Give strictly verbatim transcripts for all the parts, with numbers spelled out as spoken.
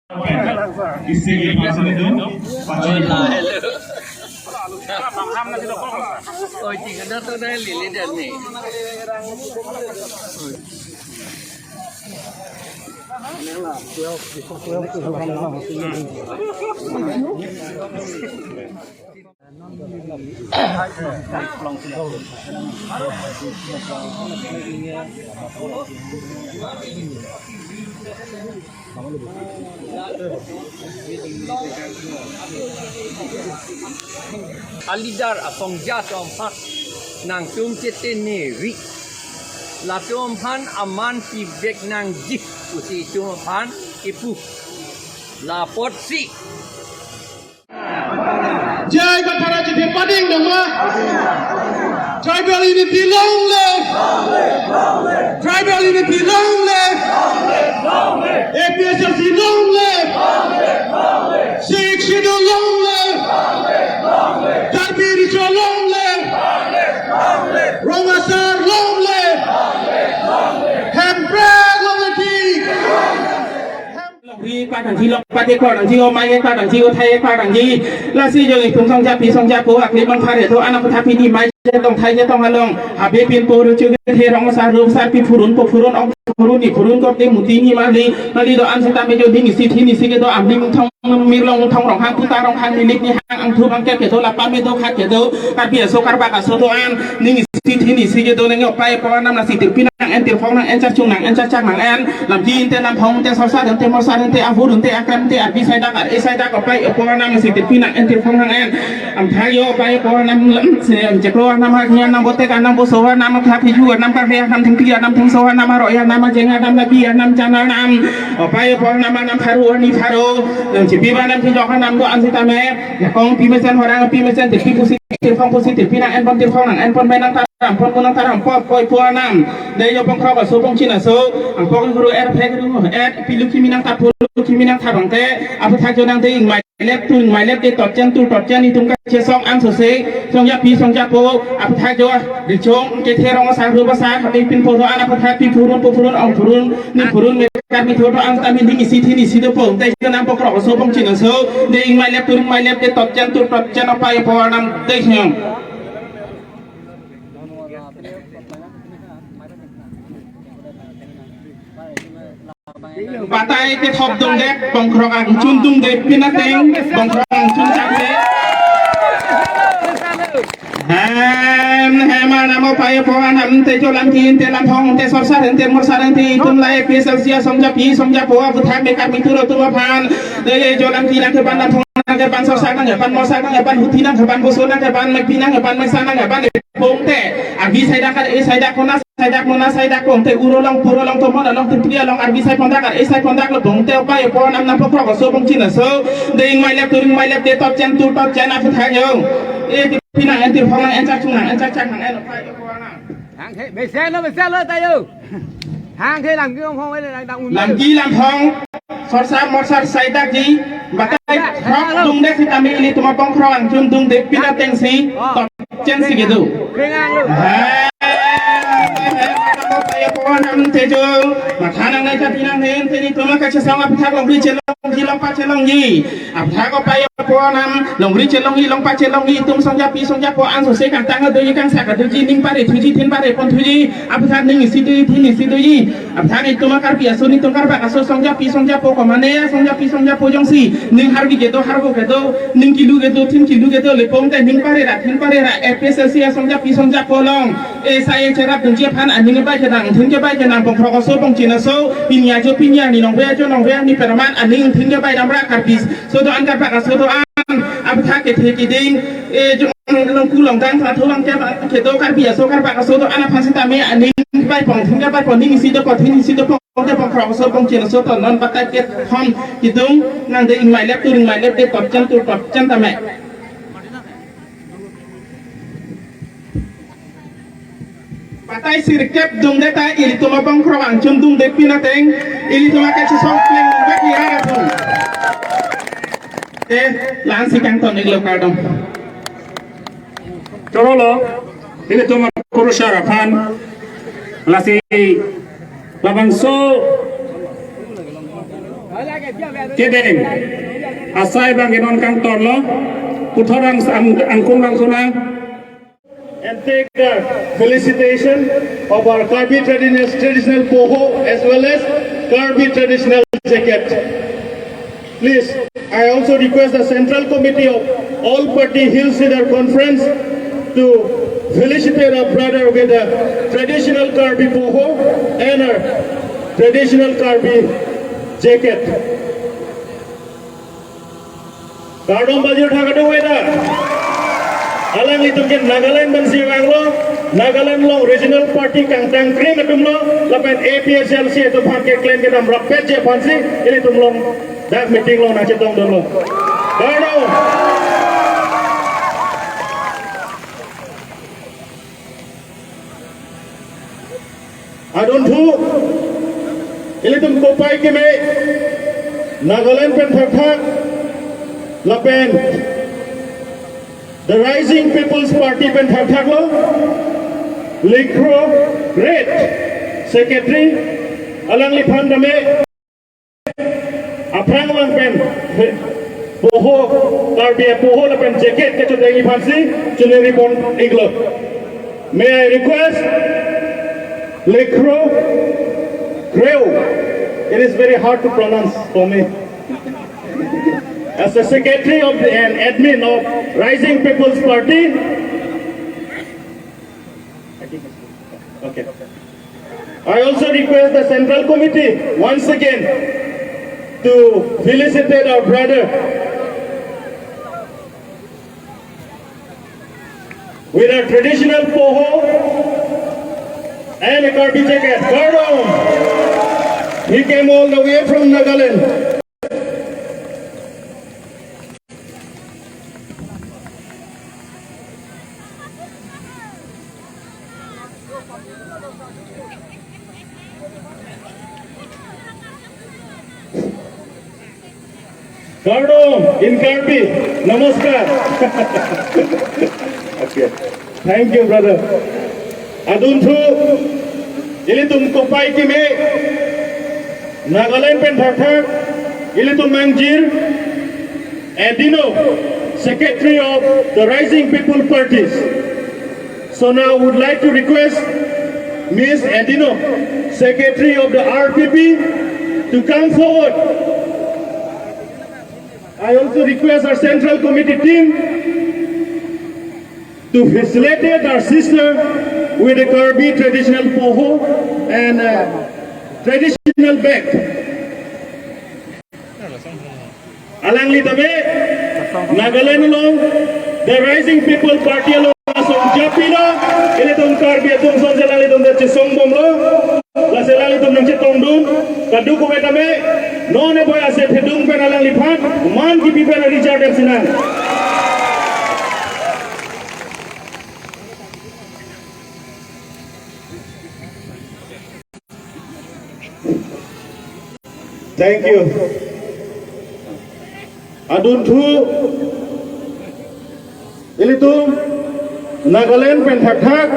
Isi ke pasal itu, pasal itu. Oi, tinggal datang dari Lili dan ni. A-leader asong atum aphan nangtum chetene ri. Latum aphan aman pivek nangji pusi itum aphan kipu. Lapotsi. Jai Kathara Chithe pading dong ma? Tribal unity long live! Tribal unity long live! A P H L C long live! Sixth Schedule long live! Karbi Recho long live! Rong Asar long live! Hemprek long live! Longri kepatangji, longpate kepatangji, omai kepatangji, othai kepatangji. Lasi jong itum songjapi songjapo akli bang phare tho anak kuthapi ni mai chetong thai chetong along. Habe pinpo ruchu kethe rong asar ru asar pi phurun po phurun ong phurun ni phurun kop ni muti ni mali mali do-an seta mejo ding isi thi ni isi kedo amling thong mirlong thong Ronghang puta Ronghang nilik ni hang angthu bangkep kedo lapa medo khat kedo. Karbi aso karbak aso do-an ning isi thi ni isi kedo neng opai po anam lasi tirpi nang en tirphong nang en charchung nang en charchak nang en. Lamji ante lamphong ante sorsar ante morsar ante ahur ante akrem ante arbi saidak ar-e saidak opai opo anam si tirpi nang en tirphong nang en. Amthang yo opai opo anam lam se jeklo anam haknya anam botek anam boso anam thap hiju anam karhe anam thengpi anam thengso anam aro anam ajeng anam labi anam chana anam opai opo anam anam pharo ani pharo. Lam chipi anam thijok anam do-an sitame. Yakong pi mesen horang pi mesen tirpi pusi tirphong pusi tirpi nang en pon tirphong nang en pon menang taram pon punang taram po opai opo anam. Dei yo pongkrok aso pongchin aso, angpok guru er phek guru er pilu kimi nang tapu kimi nang thabang te, aphuthak jo nang dei ingmai lep tu ingmai lep de totchen tu totchen itum kachesong an sose, songjapi songjapo, aphuthak jo, richong, kethe rong asar ru asar, habe pinpo do-an aphuthak pi phurun po phurun ong phurun, ni phurun me karbi tho do-an tame ning isi thi ni isi dopo, dei jo nang pongkrok aso pongchin aso, dei ingmai lep tu ingmai lep de totchen tu totchen opai opo anam dei hiang. Batai kethop dungdet, pongkrok angchun dungdet, pin ateng, pongkrok angchun changdet. Hem, hem, anam opai opo anam te cholam tin, te lamphong, te sorsar, te morsar, te itum la A P H L C asongjapi, songjapo, aphuthak me karbi turo tum aphan. Te cholam tin nang keban lamphong nang keban sorsar nang keban morsar nang keban huthi nang keban boso nang keban mekpi nang keban mesa nang keban pongte. Arbi saidak ar-e saidak kona saidak mona saidak pongte uro long puro long tomon long tirpi along arbi sai pondak ar-e sai pondak lo pongte opai opo anam nang pongkrok aso pongchin aso. Dei ingmai lep tu ingmai lep de totchen tu totchen aphuthak yo. E pi nang en tirphong nang en charchung nang en charchak nang en opai opo anam. Hang he, mesen lo, mesen lo tayo. Hang he lamki lamphong, eh, lang, lang un. Lamki lamphong, sorsar morsar saidak ji, batai kethop dungdet sitame ilitum apongkrok angchun dungdet pin ateng si, totchen si kedo. Kringang lo. Ha, apo anam tejo, matha nang nai kati nang hen, te ilitum kachesong aphuthak longri chelongji longpa chelongji. Aphuthak opai opo anam, longri chelongji, longpa chelongji, itum songjapi, songjapo an sose kangtang adoji, kangsak adoji, ning pare thuji, thin pare pon thuji, aphuthak ning isi doji, thin isi doji. Aphuthak itum karbi aso, nitum karbak aso, songjapi, songjapo, komane, songjapi, songjapo jongsi, ning harbi kedo, harbo kedo, ning kilu kedo, thin kilu kedo, le pongte ning pare ra, thin pare ra, A P H L C asongjapi, songjapo along. Esai cherap dungji aphan aning kebai kenang, thin kebai kenang, pongkrok aso, pongchin aso, pini ajo pini ani nongve ajo nongve ani perman aning thin kebai damra karbi. Sodo an karbak aso do-an, aphuthak kethe kiding, e jo longku longdang phathu lang ke kedo karbi aso karbak aso do-an aphan sitame aning bai pon thin kebai pon ning isi dopo thin isi dopo ke pongkrok aso pongchin aso to non batai kethom kidung nang dei ingmai lep tu ingmai lep de totchen tu totchen tame. Batai sirkep dungdet ta ilitum apongkrok angchun dungdet pin ateng ilitum akachesong plengvek ira atum. Eh, la-an si kangton iklo kardom. Chorolo, ilitum akurusar aphan lasi labangso kedeng asai abang ke non kangtonlo, puthot ang, ang, angkung langsona. And take the felicitation of our Karbi traditional, traditional poho as well as Karbi traditional jacket. Please, I also request the Central Committee of All Party Hill Leader Conference to felicitate our brother with the traditional Karbi poho and our traditional Karbi jacket. Kardom pajir thak kadokave ta. Alanglitum ke Nagaland pensi vanglo, Nagaland along regional party kangtang krim atumlo, lapen A P H L C atum aphan keklem kedam rapet ji aphansi, ilitum along dak meeting along nangchetongdunlo. Kardom. Adunthu, ilitum kopai keme, Nagaland pen thakthak, lapen The Rising People's Party pen thakthaklo, Likho Great Secretary, alangliphan tame aphrang lang pen poho, Karbi apoho lapen jacket kechoteng aphansi choningri pon-iklo. May I request Likho Kreo. It is very hard to pronounce for me. As the secretary of the, and admin of Rising People's Party, okay. I also request the Central Committee once again to felicitate our brother with a traditional poho and a Karbi jacket. Kardom! He came all the way from Nagaland. Kardom in Karbi, namaskar. Okay. Thank you, brother. Adunthu, ilitum kopai keme, Nagaland pen thakthak, ilitum mangjir, Adino, Secretary of the Rising People Parties. So now I would like to request Miss Adino, Secretary of the R P P, to come forward. I also request our Central Committee team to facilitate our sister with a Karbi traditional poho and, uh, traditional bag. Alangli tame Nagaland along The Rising People Party along asong japilo, ilitum Karbi atum asong si alanglitum ta chesong bomlo. Lasi alanglitum nangchetongdun, kadokave tame non eboy ase thedung pen alangliphan man kipi pen Richard F. Sinang. Thank you. Adunthu, ilitum Nagaland pen thakthak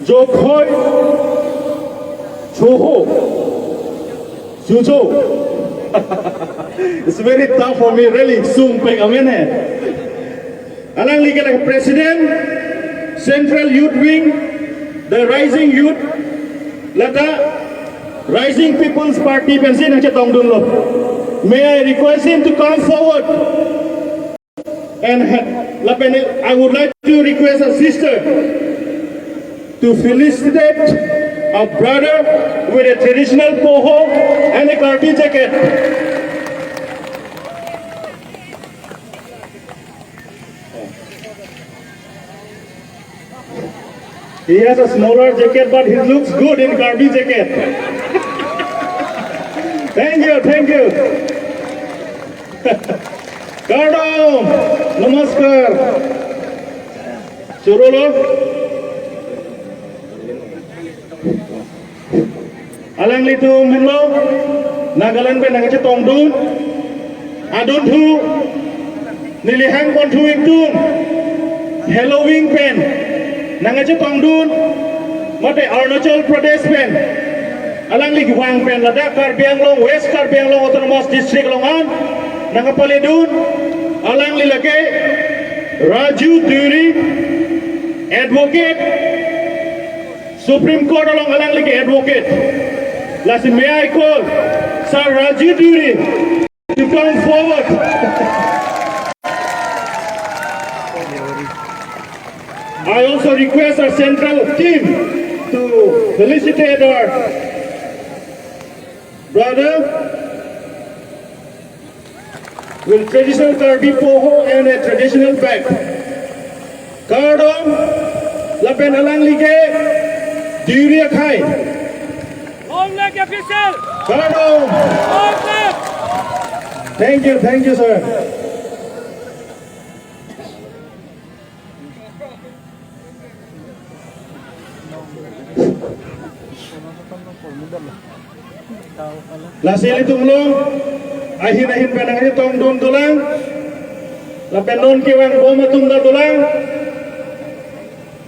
Jokhoi Choho Sujo. It's very tough for me, really. Sung pek amene. Alangli ke la President, Central Youth Wing, The Rising Youth, lata Rising People's Party pensi nangchetongdunlo. May I request him to come forward? And ha-, lapen I would like to request a sister to felicitate a brother with a traditional poho and a Karbi jacket. He has a smaller jacket, but he looks good in Karbi jacket. Thank you, thank you. Kardom, namaskar. Chorolo. Alanglitum henlo, Nagaland pen nangkachetongdun, adunthu, neli hang ponthu ingtung, Helloween pen nangkachetongdun, mate Arunachal Pradesh pen Alangli kevang pen ladak Karbi Anglong, West Karbi Anglong Autonomous District along an nangkapaledun, alangli lake Raju Deuri, advocate, Supreme Court along alangli ke advocate. Lasi may I call Sir Raju Deuri to come forward. I also request our central team to felicitate our brother with traditional Karbi poho and a traditional bag. Kardom, lapen alangli ke Deuri akhai. Long live official! Kardom! Long live! Thank you, thank you, sir. Lasi ilitum along ahin ahin pen nangchetongdun dolang, lapen non kevang bom atum ta dolang.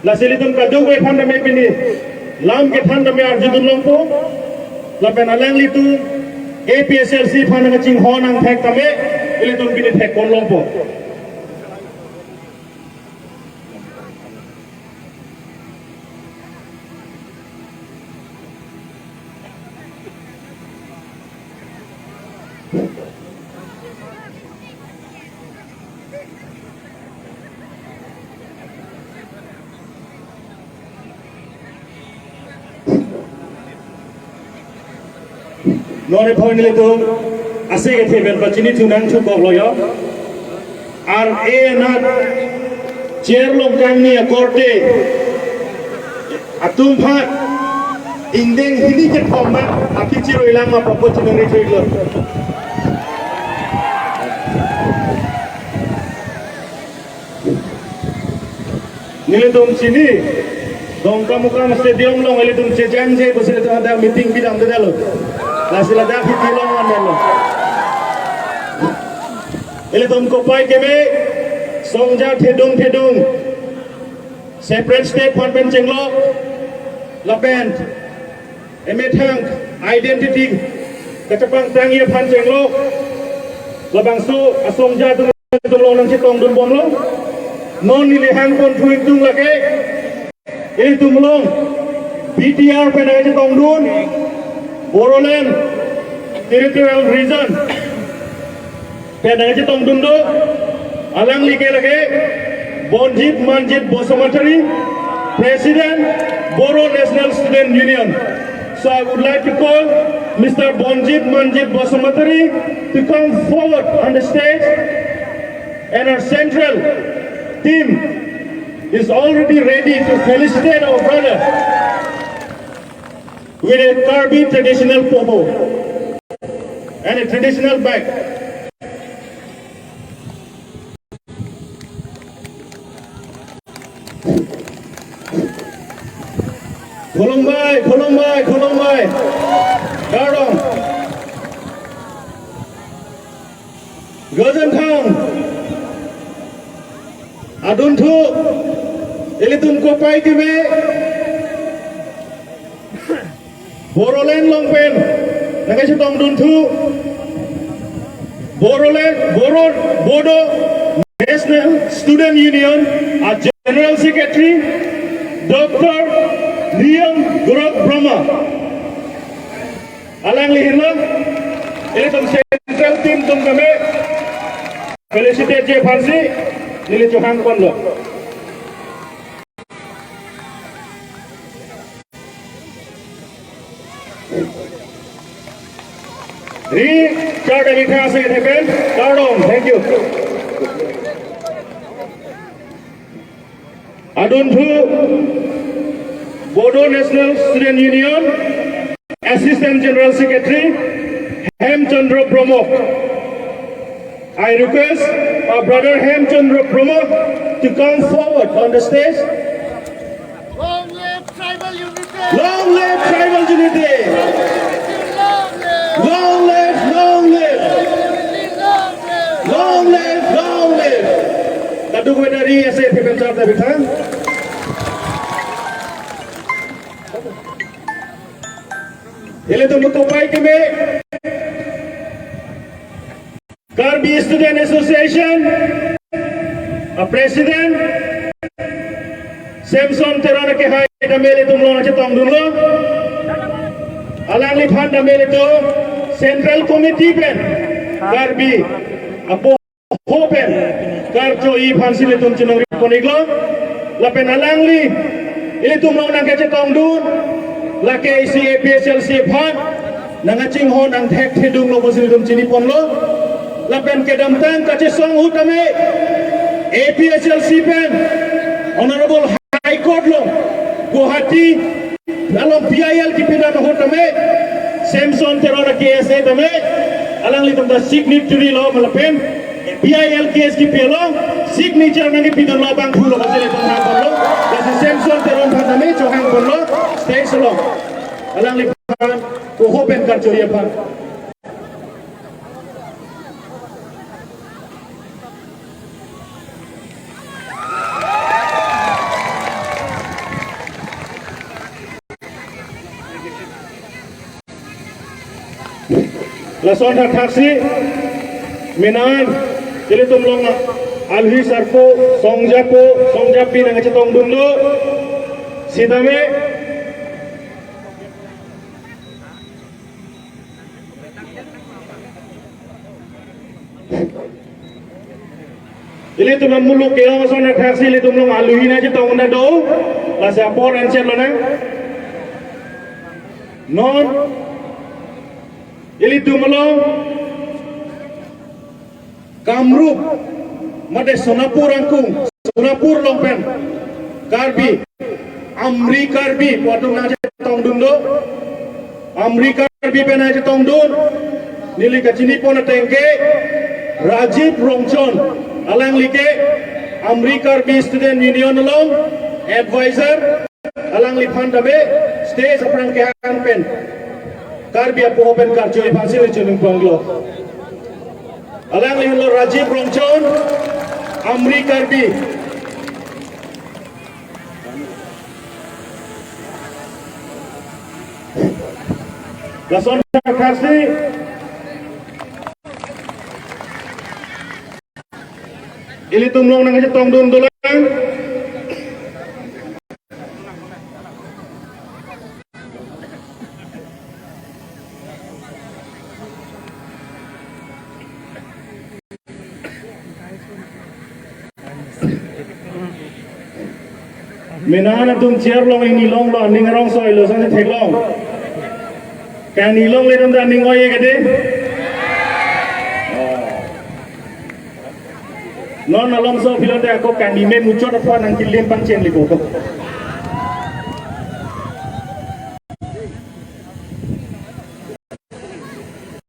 Lasi ilitum kadokave aphan tame pini lam kethan tame arjudun longpo. Lapen alanglitum A P H L C aphan nangchinghon nangthek tame ilitum pini thekkon longpo. Non aphi nelitum ase kethe pen pachini thu nangthukoklo yo. Ar e anat chair along kangni akorte atum aphan ingdeng hini kethom ma aphi chiro ilang ma papo chinang ri thuiklo. Nelitum chini Dongkamukam Stadium along ilitum chejangje pusi ilitum ada meeting bidam tedalo. Lasi ladak hiti along anlo. Ilitum kopai keme songja thedung thedung separate state aphan pen chenglok lapen emethang identity kachepangtangji aphan chenglok labangso asongja atum along nangchetongdun bomlo. Non neli hangpon thu ingtung lake ilitum along B T R pen nangchetongdun, Bodoland Territorial Region pen nangchetongdun do, alangli ke lake Bonjit Manjit Basumatary, President, Bodo National Student Union. So I would like to call Mister Bonjit Manjit Basumatary to come forward on the stage, and our central team is already ready to felicitate our brother with a Karbi traditional poho and a traditional bag. Khulumbai, khulumbai, khulumbai. Kardom. Gozen thang. Adunthu. Ilitum kopai keme Bodoland along pen nangkachetongdun thu Bodoland, Bodo, Bodo National Student Union a General Secretary Doctor Riyang Gorak Brahma. Alangli henlo ilitum central team atum tame felicitate ji aphansi neli chohang ponlo. Ri char dagi kha se thepen kardom. Thank you. Adunthu Bodo National Student Union Assistant General Secretary Hem Chandra Brahma. I request our brother Hem Chandra Brahma to come forward on the stage. Long live tribal unity! Long live tribal unity! Long live! Long live, long live! Tribal unity, long live! Long live, long live! Kadokave nari ase thepen char ta bithang. ilitum kopai keme Karbi Student Association a-president Samson Teron akehai tame ilitum along nangchetongdunlo. Alangliphan tame ilitum Central Committee pen Karbi apo ho pen karcho-i aphansi ilitum chiningri pon-iklo. Lapen alangli ilitum along nangkachetongdun, lake isi A P H L C aphan nangkachinghon angthek thedunglo pusi ilitum chiniponlo. Lapen kedamtang kachesong ahut tame A P H L C pen Honorable High Court along Guwahati along P I L kepidun ahut tame Samson Teron a-case tame alanglitum ta signatory lo, lapen P I L case kepi along signature nangkepidunlo abang pulo, kasi ilitum hangponlo, kasi Samson Teron aphan tame chohangponlo stage along, alangliphan koho pen karcho-i aphan. Lason thakthaksi menang ilitum along alohi sarpo, songjapo, songjapi nangkachetongdunlo. Sitame ilitum amuluk ke-ong ason thakthaksi ilitum along alohi nangchetongdun do. Lasi apor anchot lonang. Non ilitum along Kamrup mate Sonapur angkung, Sonapur along pen Karbi, Amri Karbi pu atum nangchetongdun do. Amri Karbi pen nangchetongdun, neli kachinipon ateng ke Rajiv Rongchon, alangli ke Amri Karbi Student Union along advisor, alangliphan tame stage aphrang kehang pen Karbi apo ho pen karcho-i aphansi neli chiningri pon-iklo. Alanglilo Rajiv Rongchon, Amri Karbi. Lason thakthaksi ilitum along nangchetongdun dolang. Menang atum chair along ingni longlo, aning arong soi lo, sani theklong. Kangni longle atum ta aning oi kade. Non alongso aphi lote ako kangni me muchot aphan nangkilim pangcheng liko.